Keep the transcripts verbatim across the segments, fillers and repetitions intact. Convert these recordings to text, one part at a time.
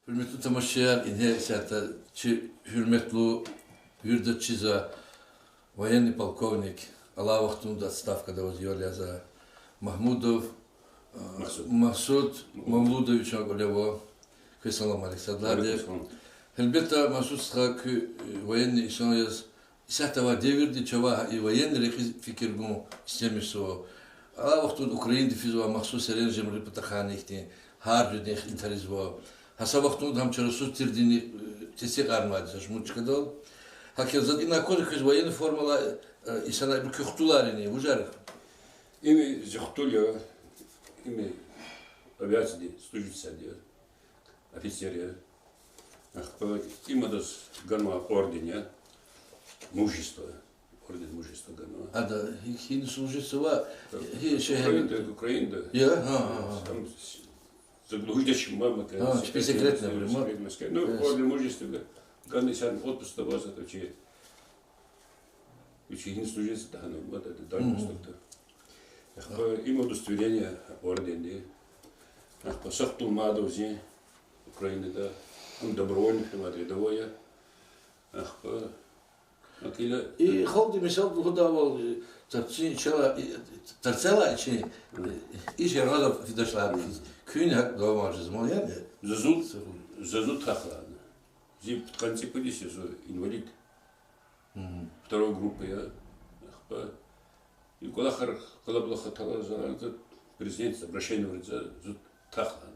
Гьуьрметлу тамашачияр, ингье исятда чи гьуьрметлу вирдаз чизва военный полковник, алай вахтунда отставкада аваз, ял яза, Магьмудов, э, Магьсуд. Магьсуд Мавлудович, кӀвале ава. Квез салам алейк, сад лагьайди. Алейкум салам. Гьелбетда, Магьсуд стха, куьн, э, военный инсан яз, исятда авай девирда чавай и военный рекьиз фикир гун истемишзава. Алай вахтунда Украинада физвай махсус серенжемрин патахъайни ихьтин гьар жуьредин ихтилатар ийизва. Гьа са вахтунда гьам чарасуз тирдини, э, тестикьарнавайди я са шумуд чкадал. ГьакӀ заз ина аквазва, квез военный форма алай, э, инсанар, ибур куь хтулар яни, вужар я? Им зи хтул я, им авиациядин служить ийизвайди я, офицер я. Ахпа им адаз ганвай орден я, Мужество, орден Мужества ганва. Ада гьи, гьина служить ийизвай, гьи шегьерда? Украинада, Украинада. Я, гьа, гьа, гьа. Там с-, за-, лугьуз жедач, мама, а, типа секретная, секретная, секретная. Ну, орден Мужества ганва, исятда отпускда ава, зато чи Вичи гьина служить ийизвайди я, мад ада, дай мустакда. Ахпа им удостоверение, орденди. Ахпа са хтул мад ава зи Украинада, ам добровольный, прямо рядовой я. Ахпа, акила. И халкьди мисал лугьудайвал, э, тарцин чала, э, тарцелай чи, э, иш яргъазва фидачлагьана. Куьн гьакӀ давамарзава, яни? Зазуд, зазуд тахлана. Зи пудкъанни цӀипуд йис я, зун инвалид. Второй группы я. Ахпа и кӀвалахар, къалабулух атайла, президентдиз обращение авурла, зун тахлана,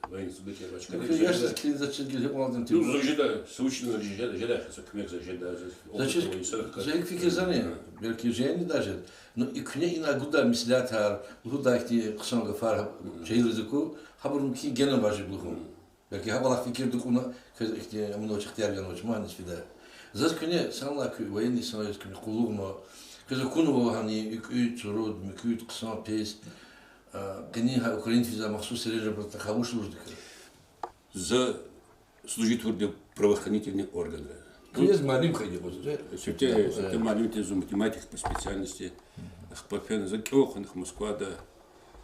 военный событие авачкани. Ну, яшдиз килигзавачиз гила гьикьван тир? Ну, зун жеда, срочно зун жеда, жедай хьи, са куьмек заз жеда, заз. Значит, опыт авай инсан. За икӀ фикирзани, белки жени даже. Ну, и куьне ина гудай меслятар, лугьудай ихьтин хъсан гафар жегьилриз аку, гьабур мумкин генани важиблу хьун. Белки гьа кӀвалах фикирда кьуна, квез ихьтин амунач, ихтияр ганвач, ма гьаниз фида. Заз куьне, санлай куьн военный инсан яз, куьне къуллугънава. Квез акунва гьани и кӀуьд суруд, муькуьд, хъсан, пис, а, къенин гьа Украинада физвай махсус серенжемрин патахъай вуч лугьуз кӀанзава? За служить авурди я правоохранительный органра. Квез муаллим хьайиди я квез, э? Сифте, сифте муаллим тир, зун математик по специальности. Ахпа фена за кӀева хьана Москвада,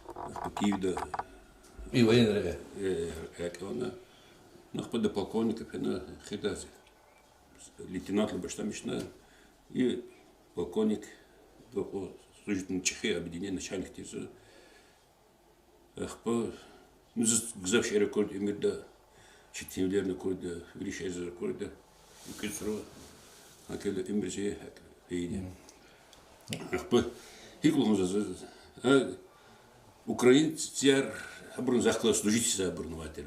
ахпа Киевда. И военный рекье? Э, рекье кӀевна. Ну, ахпа до полковника фена, эхирда лейтенантдилай башламишна, и полковник, служитни чӀехи объединение начальник тир зун. Ахпа, ну, заз гзаф шейэр акурди уьмуьрда, четинвилерни акурди, вири шейэр заз акурди, кӀуьд сура, гьакӀ хьайила уьмуьр зи гьакӀ фейиди я. Ахпа, гьикӀ лугьун заз, а, украинцияр, гьабуру захъ галаз служить ийизвайбурни авай тир.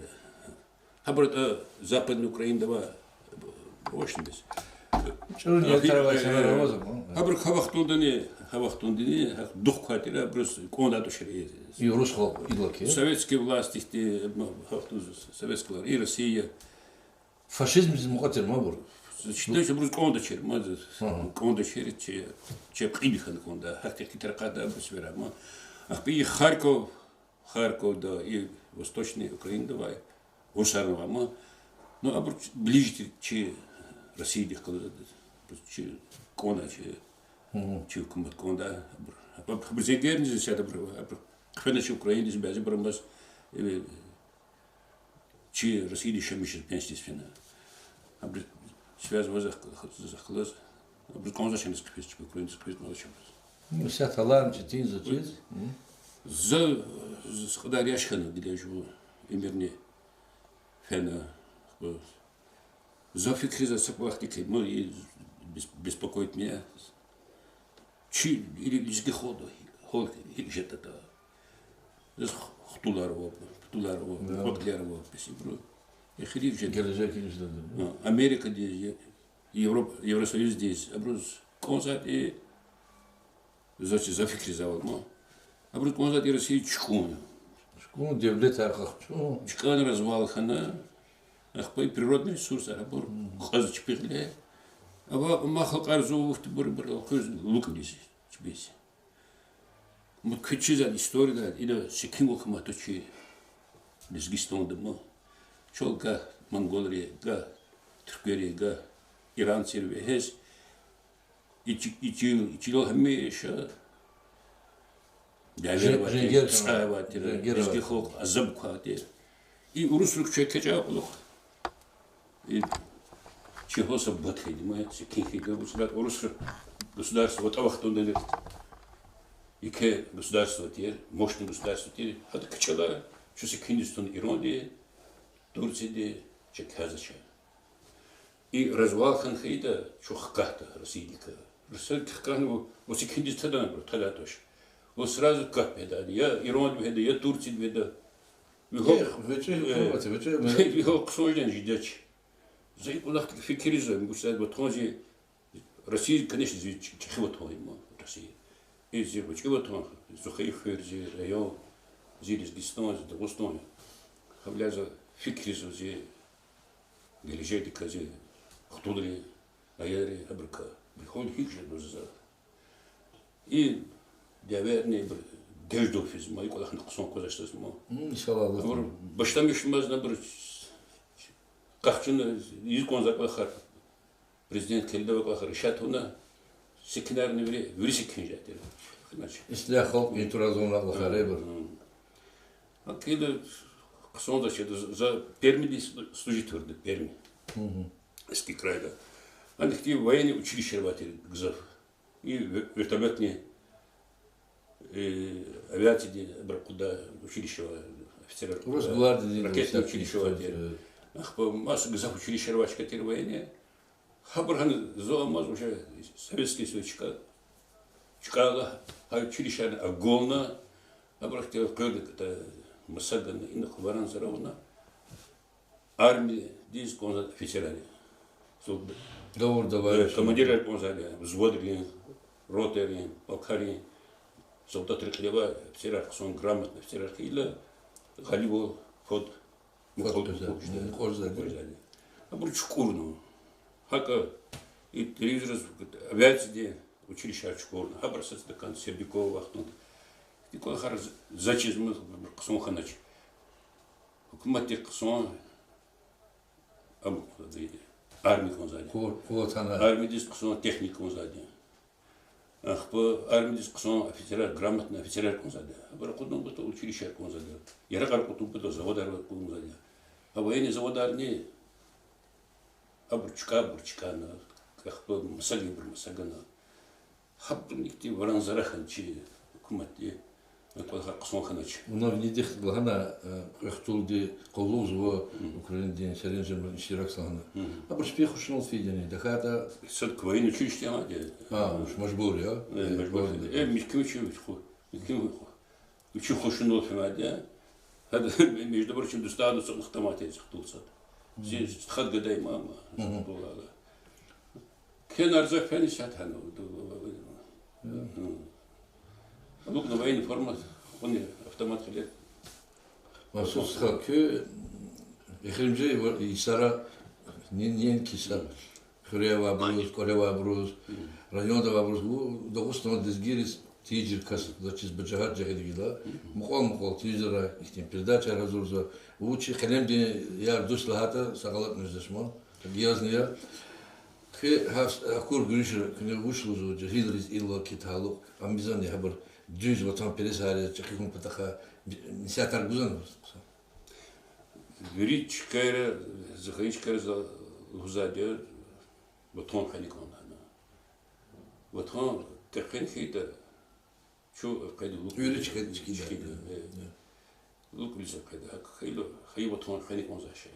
Гьабуру, а, Западный Украинада ава, авачни бес. ЧӀуру ниятар авай инсанар ава зун. Гьабуру гьа вахтундани, гьа вахтундани гьакӀ дух квай тир, абуруз кӀандай тушир. И урус халкь идалай хьи. Советский власть ихьтин, ма, гьа вахтунда советскийлар, и Россия. Фашизмдиз мукьва тир ма абур. Чидач, абуруз кӀандачир, ма, кӀандачир, чи, чи кьилди хьана кӀанда, гьахьтин хьтин тарикъатда абуруз вера, ма. Ахпа и Харьков, Харьковда и Восточный Украинада авай, урусарни авай, ма. Ну, абур ближе тир чи Россиядихъ галаз, чи кӀанда чи, чи гьукумат кӀанда абур. Абур, абур зегерни зисяд абур, абур хъфена чи Украинадиз, бязибуру амаз, э, чи Россиядиз яшамиш жез пенсиядиз фена. Абуруз связь аваз, захъ галаз, абуруз кӀанзавач аниз хъфиз, чи Украинадиз хъфиз кӀанзавач абуруз. Ну, са талан четин заз чиз. За, за са кьадар яш хьана гила жува, уьмуьрни фена. За фикирзава са кӀвалахдикай, ну, и бес-, беспокоит меня. Чи и лезги халкьди гьикӀ жедатӀа. Заз хтулар ава, птулар ава, мукьва-кьилияр ава, бес ибуру эхиримжи. Гележек инждада. А, Америкадиз, Европ-, Евросоюздиз, абуруз кӀанзавайди, за чи, за фикирзавайвал ма, абуруз кӀанзавайди Россия чукӀун. ЧукӀун, девлетар къахчун. ЧкӀан развал хьана, ахпа и природный ресурсар абур кьаз чпи гъиле. Ава, амма халкьар зун вахтунда бур-бур алахъуз лукӀ ийиз чпиз. Мад квез чизвайди историяда, ина секинвал хьун аватӀа чи Лезгистанда ма. Чал гагь монголри, гагь туьрквери, гагь иранцийри вегьез, и чи-, и чил, и чилел гьамиша дяве авай тир, цӀай авай тир, лезги халкь азаб квай тир. И урусри куьче экечӀай кьулухъ, И чехоса бат хьайиди ма, секин хьайиди, урусра, урусра государство, ватӀа вахтунда еке государство тир, мощный государство тир, гьада кичӀела, чун секиндиз туна Иранди, Турцияди, чакхазвач. И развал хьана хьайитӀа, чун хкатда Россиядикай. Россиядикай хкана, вун секиндиз тадан, бро, тадан туш. Вун сразу капӀ вегьеда, я Иранди вегьеда, я Турцияди вегьеда. Вихьо-, Эх, вичи, э, вичи, вихьо хъсан жен жедач. За и кӀвалахдик фикирзава, гуьсад ватан зи, Россия, конечно, зи ч-, чӀехи ватан я ма, Россия. И зи гъвечӀи ватан, зи хайи хуьр, зи район, зи Лезгистан, зи Дагъустан я. Гьавиляй за фикирзава зи гележегдикай, зи хтулрин, аялрин, гьабурукай. Бихьун гьикӀ жеда за. И дявеарни бир деждал физ ма, и кӀвалахни хъсан аквазвач заз ма. М, иншаллагь, Аллагь. Абур башламишмаз абур къахчуна, ийиз кӀанзавай кӀвалахар, президент келдавай кӀвалахар решать авуна, секинарни вири, вири секин жеда тир. Иначе. Ислягь халкьдин туразунна кӀвалахар я ибур. М. ГьакӀ хьайила хъсанзавач, за Пермиди служить авурди, Перми. Мгм. Эски крайда. Гьана ихьтин военный училищера авай тир гзаф. И ве-, вертолётный, э, авиациядин абур акъуддай училище авай, офицерар акъуддай. Росгвардиядин ракетный училище авай тир. Э. Ахпа маса гзаф училищера авай чка тир военный. Гьабур гьана зун амаз уже Советский Союз чка-, чкӀайла, гьа училищеярни агална, гьабур ихьтин къвердакай маса гана, инихъ варан-заран авуна, армиядиз кӀанзавай офицерар я. Гавурда авай, э, командирар кӀанзавайди я, взводрин, ротайрин, полкарин, солдатрин кьиле авай офицерар, хъсан грамотный офицерар хьайила, гъаливал фад мукьвал-, мукьвал жеда, мукьвал жеда. Абур чукӀурна. ГьакӀ и телевизордиз авиациядин училищеяр чукӀурна. Гьабур сад-садакай Сердюков вахтунда. И кӀвалахар за чизва ма, хъсан хьанач. Гьукуматдиз хъсан, ам, армия кӀанзавайди я. Къу-, къуват хьана. Армиядиз хъсан техника кӀанзавайди я. Ахпа армиядиз хъсан офицерар, грамотный офицерар кӀанзавайди я. Абур акъудун патал училищеяр кӀанзавайди я. Яракьар кьатун патал заводар кӀанзавайди я. А военный заводарни абур чкӀа, абур чкӀана, ахпа маса гана, абур маса гана. Гьабурни ихьтин варан-заран хьана чи гьукуматди, кӀвалахар хъсан хьанач. Вуна винидихъ лагьана, э, кьве хтулди къуллугъзава Украинадин серенжемарин иштиракзава лагьана. Абур чпи хушуналди фейиди яни, тахьайтӀа... Сад военный училищеди авайди я. А, уж мажбур я. Э, мажбур. Э, михьи вичин ху-, михьи ху-, вичин хушуналди фейиди я. Гьада, между прочим, дустарни ацукьна хтаматиз хтул сад. Зи стхад гада я ма, ма, хтул ала. Кхьенвай за кхьенвай сят хьана. Алукьна военный форма, кьуна автомат гъиле. Масуд стха, куь эхиримжи йисара, не, неинки са хуьре авайбуруз, кӀвале авайбуруз, районда авайбуруз, вун Дагъустан лезгийриз тийижир кас, заз чиз, бажагьат жагъиди гила, мукьвал-мукьвал телевизорра ихьтин передачаяр гьазурзава, вун чи къелемдин яр-дуст лагьайтӀа, сагъалатна жезвач ма, гьакӀ язни я. Куь гьа акур гуьруьшра куьне вуч лугьузва, жегьилриз иллаки талукь, ам мизани гьабур дуьз ватанпересариз, чӀехи хьун патахъай насигьатар гузвани? Вири чкайра, за хайи чкайра за лугьузвайди я, ватан хвена кӀанда лагьана. Ватан текъвен хьайитӀа, чун къведа лукӀ-, вири чкайра чкӀида, чкӀида, э. ЛукӀ-, вири чкайра хьайитӀа, гьакӀ хьайила, хайи ватан хвена кӀанзавай шей.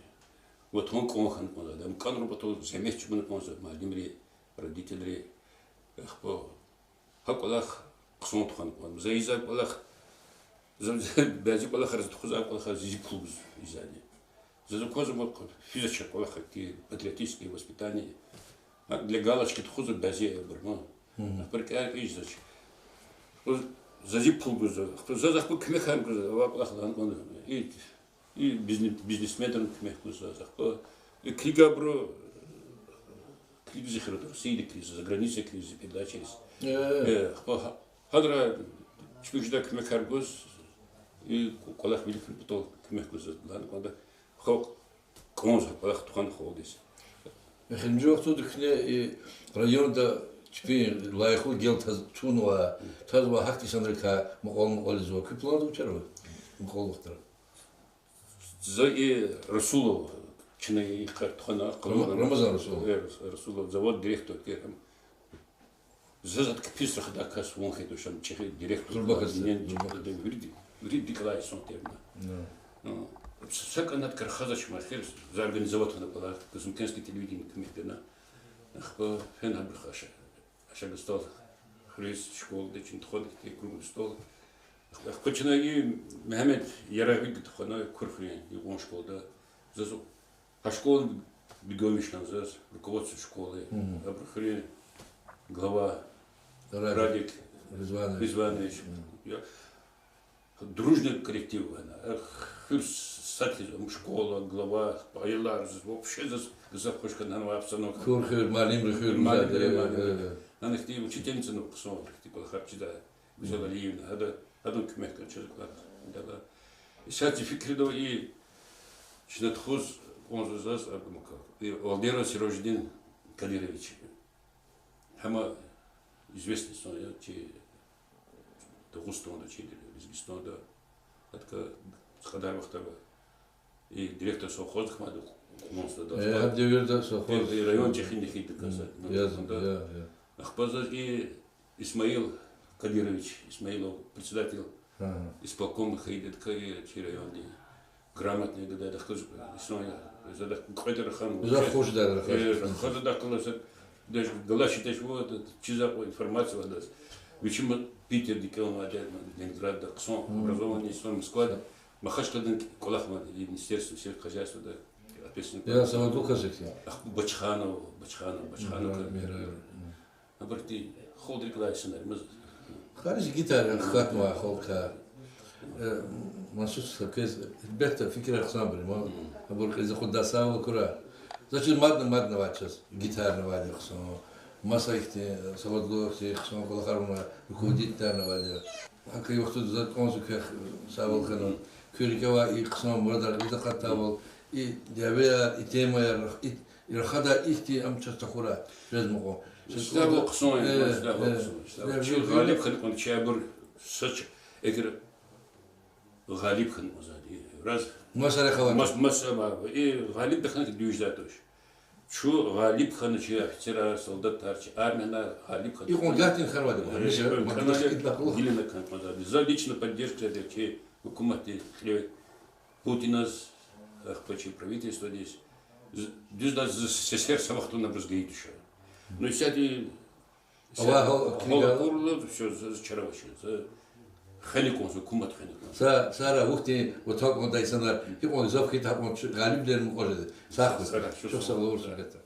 Ватан кӀан хьана кӀанзавайди я. Ам кӀанарун патал зегьмет чӀугуна кӀанзава муаллимри, родительри, ахпа гьа кӀвалах хъсан тухвана кӀанда. За ийизвай кӀвалах, за, за бязи кӀвалахар, за тухузвай кӀвалахар зи пул гуз ийизвайди я. Заз аквазва ма физвач кӀвалахар, патриотическое воспитание. ГьакӀ для галочки тухузва бязибур ма. Ахпа рикӀер кьийизвач. Заз зи пул гузва. Заз ахпа куьмекар гузва, авай кӀвалах лагьана кӀанда. И, и бизне-, бизнесменрин куьмек гузва заз ахпа. И килигайбуру, килигиз эхиримжи, Россиядиз килигиз, за границадиз килигиз передачайриз. Э. Э, ахпа гьа-, гьадра чпи жедай куьмекар гуз, и кӀвалах виликун патал куьмек гуз заз лагьана кӀанда. Халкь кӀанзава кӀвалах тухвана халкьдиз. Эхиримжи вахтунда куьне и районда чпин лайихлу гел таз-, тунва, тазвай гьахьтин инсанрикай мукьвал-мукьвал ийизва. Куь планда вуч ава мукьвал вахтара? За и Расулов, Чна и къе тухвана Рама-, Рамазан Расулов. Э, Расулов, завод директор тир ам. Заз ад кпис рахадай кас вун хьайи туш, ам чӀехи директор. Зурба кас, зурба кас. Вириди, вириди кӀалай инсан тир ам. Ну. Ну, са кӀанат кар хазачмир хьи, за организовать хьана кӀвалах, Къазанмажарский телевидение куьмек гана. Ахпа фена абурухъ ашагъ стол хуьруьз, школада чин тухвана хьи круглый стол. Ахпа чна и Мегьамед Ярагъви тухвана Кур хуьруьн, и кьван школада. Заз гьа школада беговищ хьана заз, руководство школы, абурун хуьруьн глава Радик Ризванович. Ризванович. Дружный коллектив хьана. Хуьр сад хьиз, ам школа, глава, аялар, заз вообще заз гзаф хуш хьана гьа обстановка. Кур хуьр, муаллимри хуьр, муаллимри, муаллимри. Гьана ихьтин учительницани хъсан, ихьтин кӀвалахар чида, Гуьзел Алиевна, гьада, гьадан куьмекдалди чаз кӀвалах гала. Исятда фикирда и чна тухуз кӀанзава заз, Абдулмакар, и Алдеров Сиражиддин Кадырович. Гьам известный инсан я чи Дагъустанда, чи Лезгистанда. ГьадакӀа са кьадар вахт ава. И директор совхозда хьана, Кьуманзада. Э, гьа девирда совхоз. Э, район чӀехи-нехи даказ. Ахпа заз и Исмаил Кадырович, Исмаилов, председатель исполкома хьайиди, адакай чи райондин грамотный гада, адахъ галаз инсан я, за адахъ кьвед рахана, за хуш дар рахаз. Э, рахаз адахъ галаз, даже галачиз, даже вот, чиз акъваз информация вадаз. Вичи ма Питерда кӀелнавайди, Ленинградда хъсан образованный инсан, Москвада, Махачкъаладани кӀвалахнавайди, и Министерство сельского хозяйствода ответственный. Я, савадлу кас я. Ахпа Бачханов, Бачханов, Бачханов. Мгм, Михаил. Абурухъ халкьдин кӀвалахар, инсанар маз. Халис гитар хкатнавай халкьдикай. Э, Мансур стха, квез гьелбетда фикирар хъсанбур я ман. Абур кьилиз акъуддай сагъвал акурай. Заз чиз мадни, мадни авай чаз. Гитарни авайди хъсан. Маса ихьтин, э, савадлу, ихьтин хъсан кӀвалахар авунвай руководительарни авайди. ГьакӀ и вахтунда заз кӀанзава квехъ сагъвал хьана. Куь рикӀе авай и хъсан мурадар кьилиз акъатдайвал, и дявеяр, и темаяр, и, и рахадай ихьтин ам чаз тахьурай, жезмай кьван. Сагъвал хъсан, э, сагъвал хъсан. Чи гъалиб хьана кьван, чи абур сач эгер гъалиб хьана кьван заз, и раз маса рехаватӀа, мас-, маса ва, и гъалиб тахьана дуьз жедай туш. Чун гъалиб хьана, чи офицерар, солдатар, чи армияр гъалиб хьана. Икьван гатин хьанвайди я, э, миша, икьван мадни хьанвайди я, идла кьулухъ. Гила хьана кьван заз. Заз лично поддержка жеда чи гьукуматдиз, хле Путиназ, ахпа чи правительстводиз. З-, дуьздаказ, з-, сесер са вахтунда абуруз гайи туш. Ну, исятда Ава гьал, гьал килигайла акурла, всё, за, за чара авачир, за хвена кӀанзава, гьукумат хвена кӀанзава. Са, сара вахтунда ватан кӀандай инсанар гьикьван гзаф хьайитӀа, гьакьван чу-, гъалибвилер мукьва жеда. Сагърай. Сагърай, чухсагъул авурсун, гьелбетда.